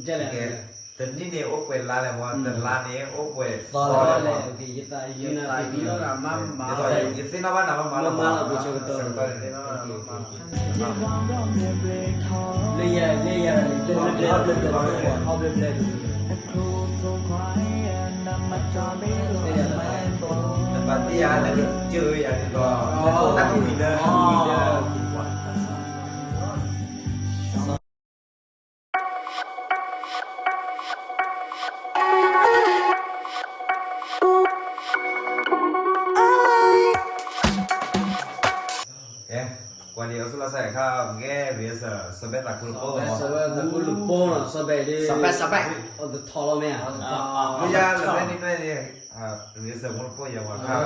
တနံၣ်န့ၣ်အိၣ်ပှဲၤလါလဲၣ်မး, တလါန့ၣ်အိၣ်ပှဲၤသီလဲၣ်, ယသ့ၣ်နီၣ်ဘၣ်နၤမးမးလီၤ, လၢယၤ, လၢယၤန့ၣ် ဟီၣ်ဘျဲၣ်ဘျဲၣ်, နပာ်တ့ၢ်ယၤလၢကစၢၢ်ယၤန့ၣ်ဒီး, တၢ်ကဝံၤလၢ, ကဝံၤလၢ ကွၢ်န့ၣ် အဆူၣ်လီၤစဲးခါ ပကဲ rehearsal စီၤဘဲသးခူလပိၢ်, စီၤဘဲသးခူလပိၢ်နီၤ, စီၤဘဲ, စီၤဘဲ, အီၤတထီလီၤမ့ၢ်ဧါ, မ့ၢ်ယါလၢမ့ၢ်န့ၣ်န့ၣ်, rehearsal မူလပိၢ်ယဲဝဲခါ,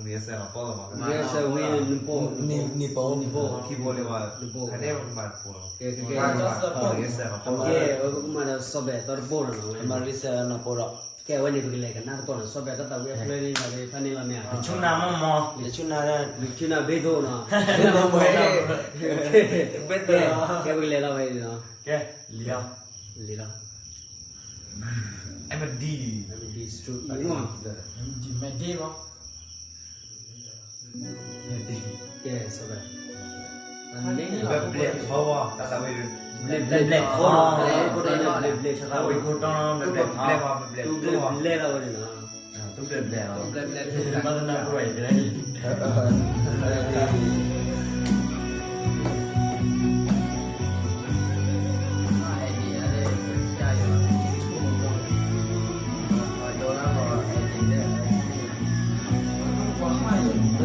rehearsal လီၤပိၢ်လီၤမး, rehearsal ဝံၤန့ၣ်, နပိၢ်, ခံပိၢ်လံမး, ခါန့ၣ်မၤတပိၢ်လီၤ, ကဲ, rehearsal လီၤပိၢ်လီၤ, ကဲ, ပကမၤဒီးစီၤဘဲသီတပိၢ်နီၤ, rehearsal လီၤပိၢ်ဒီး ကဲ အဝဲန့ၣ် ပကလဲၤကနၣ်သကိးနီၤ, စီၤဘဲတၢ်သးဝံၣ်အဖျၢၣ်န့ၣ် လီၤဖဲန့ၣ်လီၤမ့ၢ်ဧါ, လၢဆူၣ်နၤမ့ၢ်မး, လၢဆူၣ်နၤ, လၢဆူၣ်နၤဘ့သိနီၤ, ကဲ ပကလဲၤလီၤဝဲန့ၣ်နီၤ, ကဲ, လံလီၤ, လံလီၤ, MD, MD, MD မ့ၢ်ဒ့မး ကဲ, စီၤဘဲ, ဘျဲၣ်ဘျဲၣ်ထီ, တၢ်သးဝံၣ်, ဘျဲၣ်ဘျဲၣ်ထီ, ဘျဲၣ်ဘျဲၣ်ထီ, ဘျဲၣ်ဘျဲၣ်ထီ, ဘျဲၣ်ဘျဲၣ်လီၤဝဲန့ၣ်နီၤ, ဘျဲၣ်ဘျဲၣ်, ဘၣ်သနၢ်ပၢၢ်ဝဲ,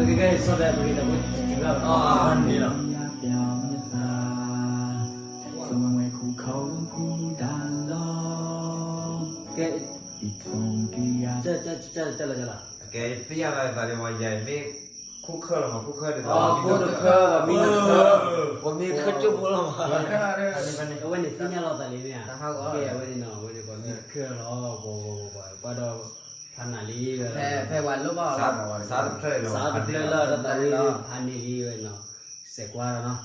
ကဲ, စီၤဘဲ ပကလဲၤ, န့ၣ်လီၤ, ကဲ, ကဲ, သ့ၣ်ညါလီၤသးလံမး, ယၤမ့ၢ်ခိၣ်ခၢၣ်လီၤမး, ခိၣ်ခၢၣ်န့ၣ်, ခိၣ်တခၢၣ်, ပှၤမံခၢၣ်, ပှၤမံခၢၣ်ကၠိဖိလီၤမး, အဝဲန့ၣ်သ့ၣ်ညါလီၤသးလံမ့ၢ်ဧါ, ကဲ, အဝဲန့ၣ်နီၤ, အဝဲန့ၣ်ပှၤမံခၢၣ်လီၤ, ပှၤ, ပှၤ, ပှၤ, ပှၤဒီး ဖးနၤလံဝဲ, စးတဖျၢၣ်လီၤ, စးတဖျၢၣ်လီၤ, တၢ်သးဝံၣ်ဖးန့ၢ်လံဝဲနီၤ, စဲးကွၢ်ဒီးနီ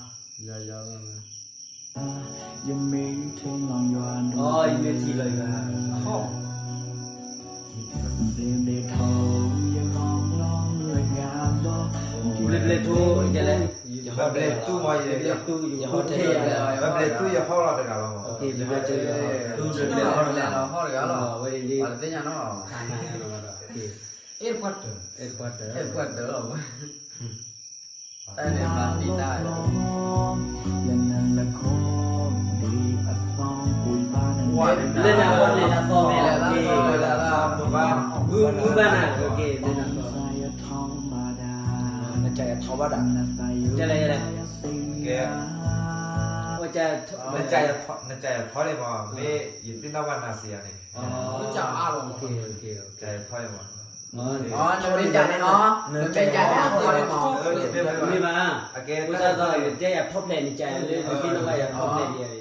ၤ, ယမ့ၢ်ထံၣ်လီၤယွၤ, ဘျဲၣ်ဘျဲၣ်ထီ, ကဲလဲၣ်, ဘျဲၣ်ဘျဲၣ်ထီ, ဘျဲၣ်ဘျဲၣ်ထီ, ယဟီၣ်ထဲ, ဘျဲၣ်ဘျဲၣ်ထီ, ယဟီၣ်လီၤတဂၤလီၤမး, ဘျဲၣ်ဘျဲၣ်ထီ, ဟီၣ်တဂၤလီၤ, အဝဲန့ၣ်, အဲၣ်ပှၤတၢၢ်, အဲၣ်ပှၤတၢၢ်, အဲၣ်ပှၤတၢၢ်လီၤ, တၢ်န့ၣ်မၤသံတၢ်, လၢနၤပှၤလဲၤတၢ်သီမ့ၢ်, မုၢ်ဘၣ်နၤ, ကဲ, နကယၤထီဘၣ်ဒၣ်, ကဲလဲၣ်, ကဲ, နကယၤထီန့ၣ်မး, မ့ၢ်ယသ့ၣ်နီၣ်ဘၣ်နၤစံးယၤန့ၣ်, ကယၤထီန့ၣ်မး, နမ့ၢ်ကန့ၣ်, နမ့ၢ်ကန့ၣ်, မ့ၢ်ဘၣ်, ကဲယၤထီဖျဲးန့ၣ်, ကယၤထီဖျဲးန့ၣ်, ကယၤထီဖျဲးန့ၣ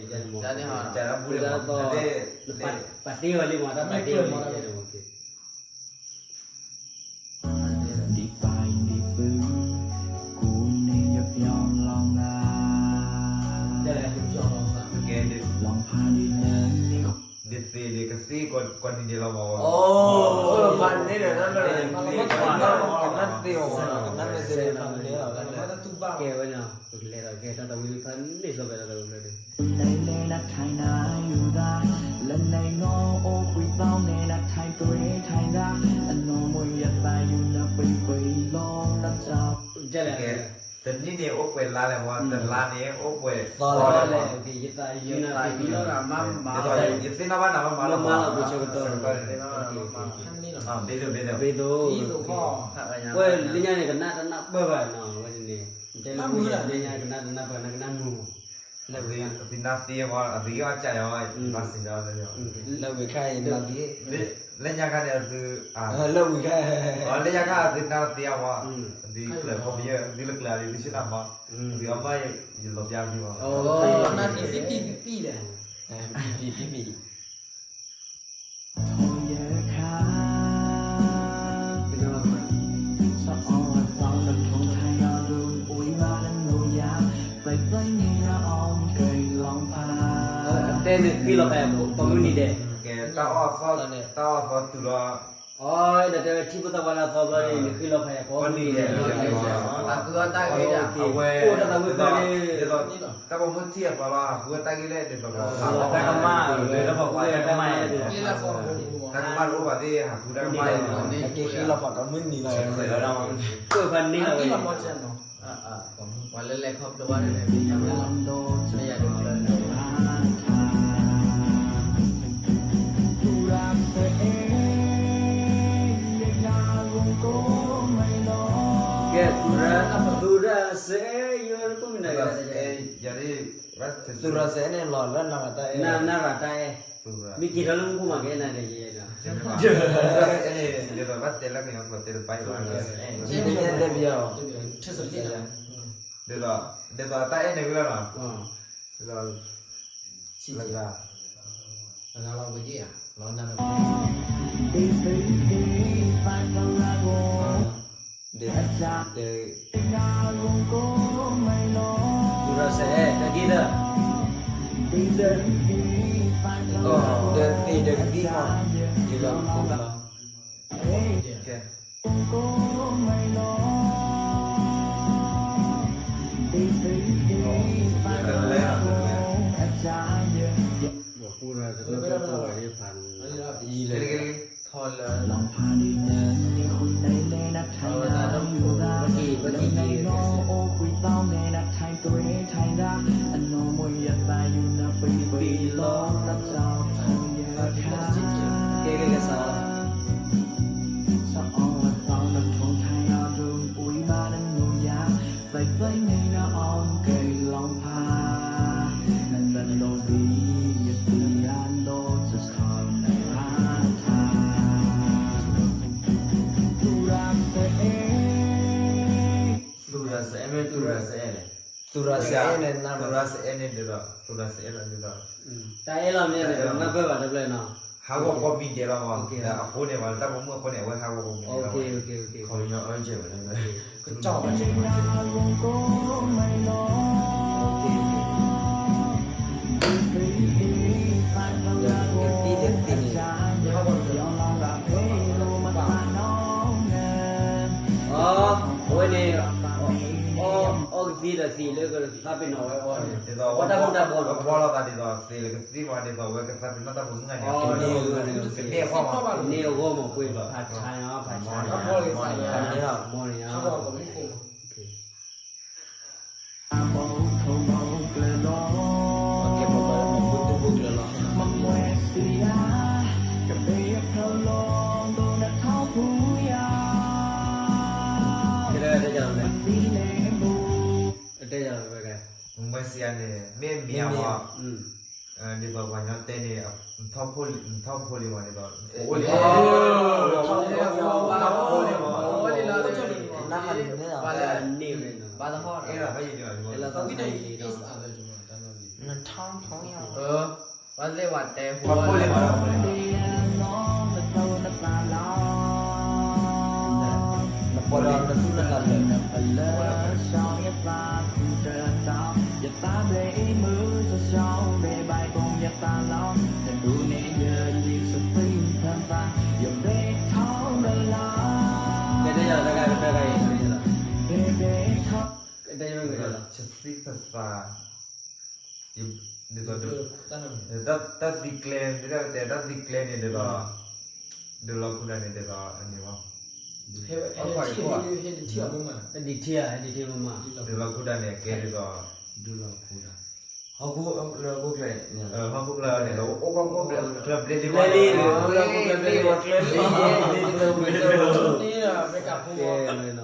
်, ပာ်တ့ၢ်ဝဲလံမး, တၢ်ပာ်တ့ၢ်ဝဲလံ, ဒ်သ့ၣ်ဒ်ကသ့ၣ်ကီးန့ၣ်န့ၣ်လီၤမး, ဖးန့ၢ်ဒီး, ကနၣ်သ့အီၤ, ကနၣ်သ့အီၤ, ကဲဝဲန့ၣ်, ပကလဲၤဒီးကဲတၢ်သးဝံၣ်ဖးန့ၢ်စီၤဘဲတၢ်သးဝံၣ်ဖျၢၣ်န့ၣ် ကဲလဲၣ်, တနံၣ်န့ၣ်အိၣ်ပှဲၤလါလဲၣ်မး, တလါန့ၣ်အိၣ်ပှဲၤသီလဲၣ်, ယသ့ၣ်နီၣ်ဘၣ်နၤမးမးလီၤ, ဘ့သိး, ဘ့သိး, ဝဲလၢညါန့ၣ် ကနၣ်တနၢ်ပၢၢ်ဘၣ်နီၤ, ဝဲန့ၣ်, လၢညါန့ၣ် ကနၣ်တနၢ်ပၢၢ် နကနၣ်မုာ်မး အသုနၢ်သ့မး အသုက့ၤအီၣ်ကၢ်ယၤ, လၢဝံၤခါအံၤ, လၢညါခါန့ၣ်အသု, လၢဝံၤခါ, လၢညါခါအသုနၢ်သ့အီၤမး, အသုကျၢၤခီပယီၤ, အသုလၢကျၢၤအသုဆ့ၣ်နီၤမး, အသုအီၣ်မး, ယလီၤပျါသုမး, နၢ်သ့သ့ၣ်ပံၣ်ပံၣ်လဲၣ်, ပံၣ်ပံၣ်ပံၣ်ပံၣ်. တဲနုာ်ဃံလီၤဖးယၤ ကိးမုၢ်နံၤဒဲး, ကဲ တၢ်အီၣ်သီ, တၢ်အီၣ်သီတုၤလီၤ, အီ ဒီးတဲဝဲထံဖိသၣ်ခွါလၢအသီဘျီန့ၣ် နုာ်ဃံလီၤဖးယၤကိးမုၢ်နံၤဒဲး, အဃုအီၣ်တၢ်ဂ့ၤဒၣ်, အဝဲ အိၣ်တၢ်သးဝံၣ်သၢန့ၣ်, တၢ်ပိာ်မုၣ်ထံၣ်အသီလီၤ အဃုအီၣ်တၢ်ဂ့ၤလဲၣ် ဒ်သိး တၢ်ကမၣ်, တၢ်ကမၣ်, တၢ်ကမၣ်တအိၣ်ဘၣ်သ့ၣ် ဟးဃုတၢ်ကမၣ်, က့ၤဃံလီၤဖးကိးမုၢ်နံၤလီၤ, ပှၤလၢလဲၤခီဖျိဘၣ်န့ၣ် မ့ၢ်ညါဝဲလီၤ, မ့ၢ်ယၤဒ်ဖျၢၣ်န့ၣ် ကဲ သူရစဲ ယိၤတပူၤမနုၤ, သူရစဲန့ၣ်လီၤလၢနရၤတၢ်အဲၣ်, နရၤတၢ်အဲၣ်, မ့ၢ်က့ၤထီၣ်လၢမူခိၣ်မးကဲနၤဒီးယဲ, ဒ်သိးဘၣ်တဲလၢကညီကျိာ်တဲတဘၣ်အံၤဘၣ်, ဒ်သိး ဒ်သိးတၢ်အဲၣ်န့ၣ်ဝံၤလီၤနီၤ, ဒ်သိး လၢဂၤ, လၢဂၤလီၤဝဲက့ၤဧါ, လီၤနၤလၢ ဒ်, ဒ်, သူရစဲ တၢ်ဒ်လၢ, ဒ်သ့ၣ်ဒီးကသံၣ်မး, ဒ်လီၤကိၢ်လီၤ, ကဲ တလဲ, တလဲ, ယံၤလၢ ပက့ၤ ပက့ၤက့ၤ, ကဲ ကဲ ကဲ စးလီၤ. သူရစဲ မ့ၢ်သူရစဲလဲၣ်, သူရစဲန့ၣ် သူရစဲန့ၣ်ဒ်သိး သူရစဲလီၤဒ်သိး တၢ်အဲၣ်လီၤမ့ၢ်န့ၣ် မ့ၢ်ပၢၢ်ဘၣ်တဖျၢၣ်နီၤ, ဟးဂီၤကိးမံၤဒဲးလီၤမး, အဃိန့ၣ် တၢ်ပိာ်မုၣ်အဃိန့ၣ် အဝဲဟးဂီၤကိးမံၤဒဲးလီၤ, ခီပညီအၢကဲဝဲ, ကစၢ်ဝဲ, ကသံၣ်ဒီးသ့ၣ်န့ၣ်, အဝဲန့ၣ်, အီကသံၣ်ဒီးသ့ၣ်လၢကသးပ့ၤနီၣ်ဝဲအီၤန့ၣ်, ဒ်သိး အီတၢ်မူၤတၢ်ဘှီး, အဘှီလိာ်သးဒ်သိး သ့ၣ်လၢကသံၣ်မး ဒ်သိးအဝဲကသးပ့ၤနီၣ်တၢ်ပိာ်မုၣ်ဂၤန့ၣ်, ကန့ၢ်အဃိမး, ကန့ၢ်အဃိမး ပှ့ၤဖးထါ, ဖးထါ, မီန့ၣ်, မီန့ၣ်, ကဲ ပဘၣ်မ့ၢ်ဘူၣ်တူၢ်ဘူၣ်ကျၢၤလီၤ, ကဲ တဲယၤလီၤ, တဲယၤလီၤ, မွဲစံးယၤန့ၣ် မ့ၢ်မ့ၢ်မီၤ, ဒ်သိးပှၤကညီတဲန့ၣ်, နထီၣ်ဖိလံမီၤဒ်သိး, အိၣ်လံ, နထီၣ်ဖိလံမီၤ, ဘၣ်လၢန့ၣ်, ဘၣ်လၢန့ၣ်, ဘၣ်တဟီၣ်, နထီၣ်ဖိလံမီၤ, နပီၢ်ဒီးနသူၣ်နသးလၢာ်, ကဲ တဲယၤလီၤ, တဂၤကတၢၢ်ဂၤအံၤ, ကဲ တဲယၤလီၤ, ဆသံသး ဒ်သိး တၢ်သံကျဲ, ဒ်တၢ်တဲတၢ်သံကျဲန့ၣ်ဒ်သိး, ဒုးလီၤခူဒၣ်န့ၣ်ဒ်သိး အန့ၣ်မီၤ, ဟဲဒံးထံဧါ, ဟဲဒံးထံမးမး, ဒုးလီၤခူဒၣ်န့ၣ် ကဲဒ်သိး ဒုးလီၤခူဒၣ်, ဟီၣ်ခိၣ်လၢဟီၣ်ခိၣ်ကျၢၢ်, ဟီၣ်ခိၣ်ကျၢၢ်န့ၣ်ဒီး အိၣ်ဟီၣ်ခိၣ်ကျၢၢ်လံ, အိၣ်ဟီၣ်ခိၣ်ကျၢၢ်လံ, အိၣ်ဟီၣ်ခိၣ်ကျၢၢ်လံ,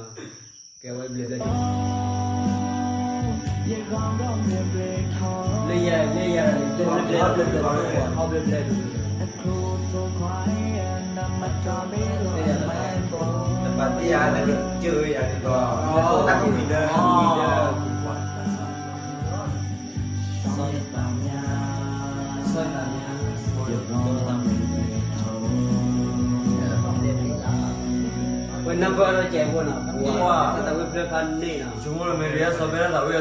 ကဲဝဲဘျဲၣ်ဘျဲၣ်, လၢယၤ လၢယၤ, ဟီၣ်ဘျဲၣ်ဘျဲၣ်, ဟီၣ်ဘျဲၣ်ဘျဲၣ်, နဘၣ်တဲယၤလၢကစၢၢ်ယၤဒ်သိး, တၢ်ကမံၤလၢ ကမံၤလၢ ကပှၤသးစၢ်, စီၤယသးမါ, စီၤယသးမါ, ဝဲနၢ်ပၢၢ်လၢကဲဖိနီၤ, ပှၤ တၢ်သးဝံၣ်ဖျၢၣ်ဖးန့ၢ်နီၤ, ဆိကမိၣ်လၢမ့ၢ်တယါစီၤပ့း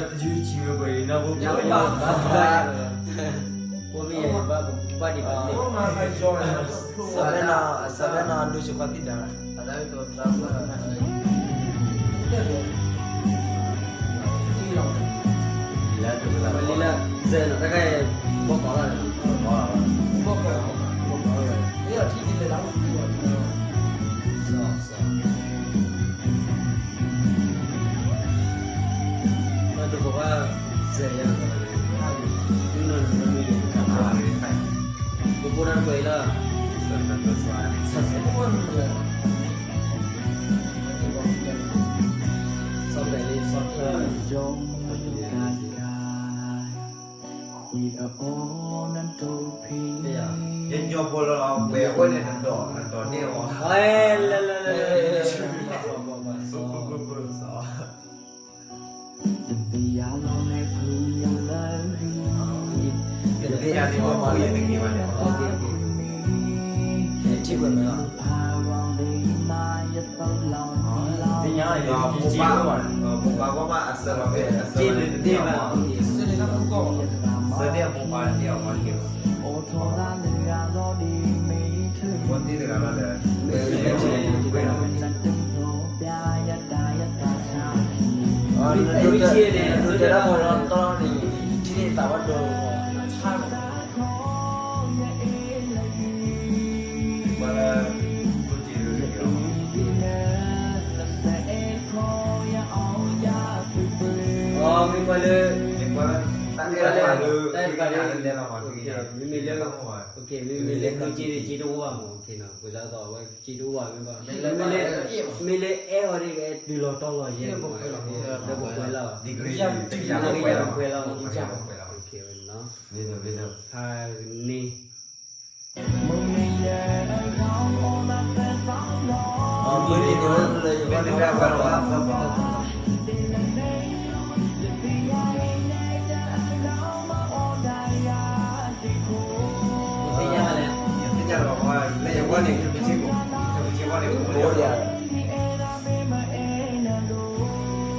တၢ်သးဝံၣ်အတယုၢ်ဆံးဝဲပှဲၤအံၤ နၢ်ဖိပှဲၤယါဘၣ်ဘၣ်, ပှၤမ့ၢ်ယဘၣ်ဘၣ်ဒံးဘၣ်န့ၣ်, စီၤပ့းနီၤ စီၤပ့းနီၤအဒိဆံးခွါသံဒၣ်, လံလၢ စဲနီၤ တၢ်ခါအံၤ ဘီကီးလီၤ, ဘီကီး, ဘီကီး, လံလၢ ပှၤတပှၤစဲယၤ, ပဘိးတၢ်တပှဲၤအံၤလီၤ, စီၤပ့းလံ စီၤပ့းလံ, ယညီဖိလီၤ ပှဲၤအဃိန့ၣ် နဒီး နဒီးန့ၢ်အီၤ, လၢ လၢ လၢ လၢ တသ့ၣ်ညါန့ၣ် မ့ၢ်ဖိယတက့ၤဘၣ်န့ၣ်, ထံၣ်ဝဲမ့ၢ်လီၤ, သ့ၣ်ညါလီၤ ယဖိဘၣ်, ဖိဘၣ်ကီၢ်ဘၣ်အစၢၤလီၤဖဲ အစၢၤလီၤဖဲန့ၣ်, စၢၤန့ၢ်အဖိခွါန့ၣ်အီၤမ့ၢ်က့ၤလီၤ, ဖိသ့ၣ်တဂၤလီၤဒီး နဒိးတဲတၢ်မၤလီၤတီန့ၣ် ထံၣ်န့ၢ်သးဝဲဒိၣ်, မ့ၢ်ပှၤလၢ မ့မ့ၢ်လၢ မ့မ့ၢ်လၢကျိၣ်စ့န့ၣ် စ့တအိၣ်ဘၣ်မး, က့ၤနီၤ ပှၤလၢသိးဝဲစ့တအိၣ်ဘၣ်မ့ၢ်ဘၣ်, မ့မ့ၢ်လၢ မ့ၢ်လၢအဲၣ်အီၤဒ်ကဲတုၤလီၤတီၤလီၤယဲၢ်မး, ဒီးပှဲၤလီၤ, ပှဲၤလီၤ, ပှဲၤလီၤ, ဖးန့ၣ် သ့ၣ်ညါလၢ ယသ့ၣ်ညါလၢၤဘၣ်, လၢယဝဲန့ၣ် ယထံၣ်ကိၣ်, ယထံၣ်ကိၣ်န့ၣ် အိၣ်ဒၣ် လၢအဲၣ်လၢပှၤလၢအဲၣ်နၤ, အိၣ်စီၤပ့းလံ တုၤလၢတၢ်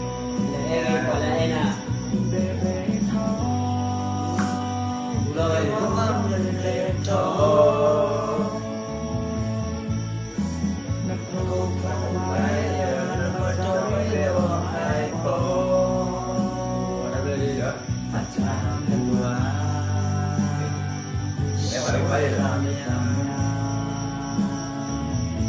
ဝံၤပိာ်မီၤယုၢ်တဲာ်, ဝၤ ယုၢ်လၢ တၢ်ဖျၢၣ်လၢ ဝဲစဲးလီၤမး ယုၢ်လၢ ဖိ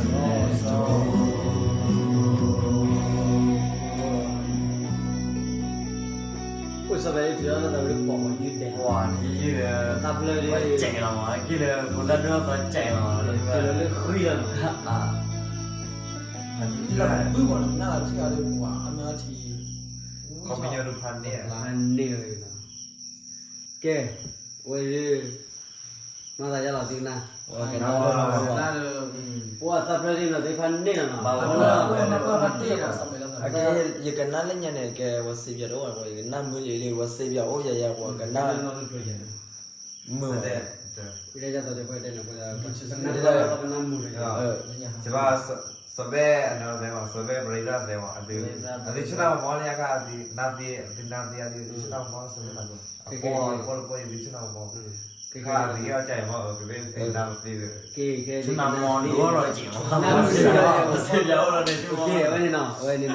သၣ်ဒိၣ်ထီၣ်သီစဲးလီၤ, တုၤလၢလၢဃံလီၤမး, လၢဘုမီၤနီၤ နၢ်လၢထံအီၤဒီး ပှၤအမ့ၢ်ထံ ခီပညီဒိၣ်ဖးန့ၢ်, ဖးန့ၢ်ဝဲနီၤ, ကဲ ဝဲဒၣ် မၤသးယါလီၤသုကနၣ်, ပှၤသးဖျၢၣ်ဒ်နီၤသ့ၣ်ဖးန့ၢ်လီၤနီၤ, အကဲ ယကနၣ်လၢညါန့ၣ် ကဲ ဝဲစ့ဘၣ်တအိၣ် ယကနၣ်မုာ်လံလံ ဝဲစ့ဘၣ်အိၣ်ယၤယၤ ပှၤကနၣ် မုာ်ဝဲ, စီၤဘဲအနီၢ်သဲမး စီၤဘဲပရံဒၣ်သဲမး အသုဆ့ၣ်နီၤမီၤမီၤလၢယခါ အသုနၢ်သ့ အသုဆ့ၣ်နီၤမီၤ အသုဆ့ၣ်နီၤမီၤ စီၤဘဲတၢ်ဘျီ အပီၢ်အပီၢ်တပီၢ် ယသုဆ့ၣ်နီၤမီၤမီၤ ကဲ ကဲ ကဲ ဆ့ၣ်နီၤမီၤဒိၣ်ထီၣ်က့ၤမီၤ ကဲ အဝဲန့ၣ်နီၤ အဝဲန့ၣ်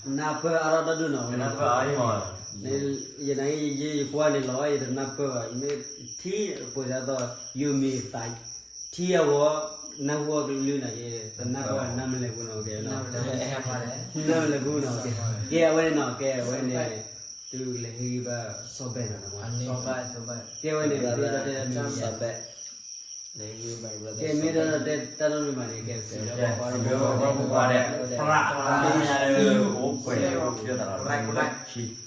နၢ်ပၢၢ်အါထီၣ်ဒီဒူၣ်နီၤ ဝဲန့ၣ် ယနၢ်အံၤ ယကွၢ်န့ၣ်လီၤ ယတနၢ်ပၢၢ်ဘၣ် မ့ၢ်ထံၣ်ပိၤစၢၤသိး ယိၤမ့ၢ်သး ထံအဂီၢ် နၢ်ဟူအကလုၢ်နီၤ ယတနၢ်ပၢၢ်ဘၣ် နၢ်မလဲၤပူၤနီၤ ကဲ နၢ်မလဲၤပူၤနီၤ ကဲ အဝဲန့ၣ်နီၤ ကဲ အဝဲန့ၣ် သုလဲၤဟ့ၣ်ဂံၢ်ဘါစီၤဘဲနီၤ ကဲ အဝဲန့ၣ် စီၤဘဲ ကဲ မ့ၢ်ဒီးတဲတၢ်နီတမံၤဘၣ်န့ၣ် ကဲ စံးဘျုးဘၣ် ပှၤ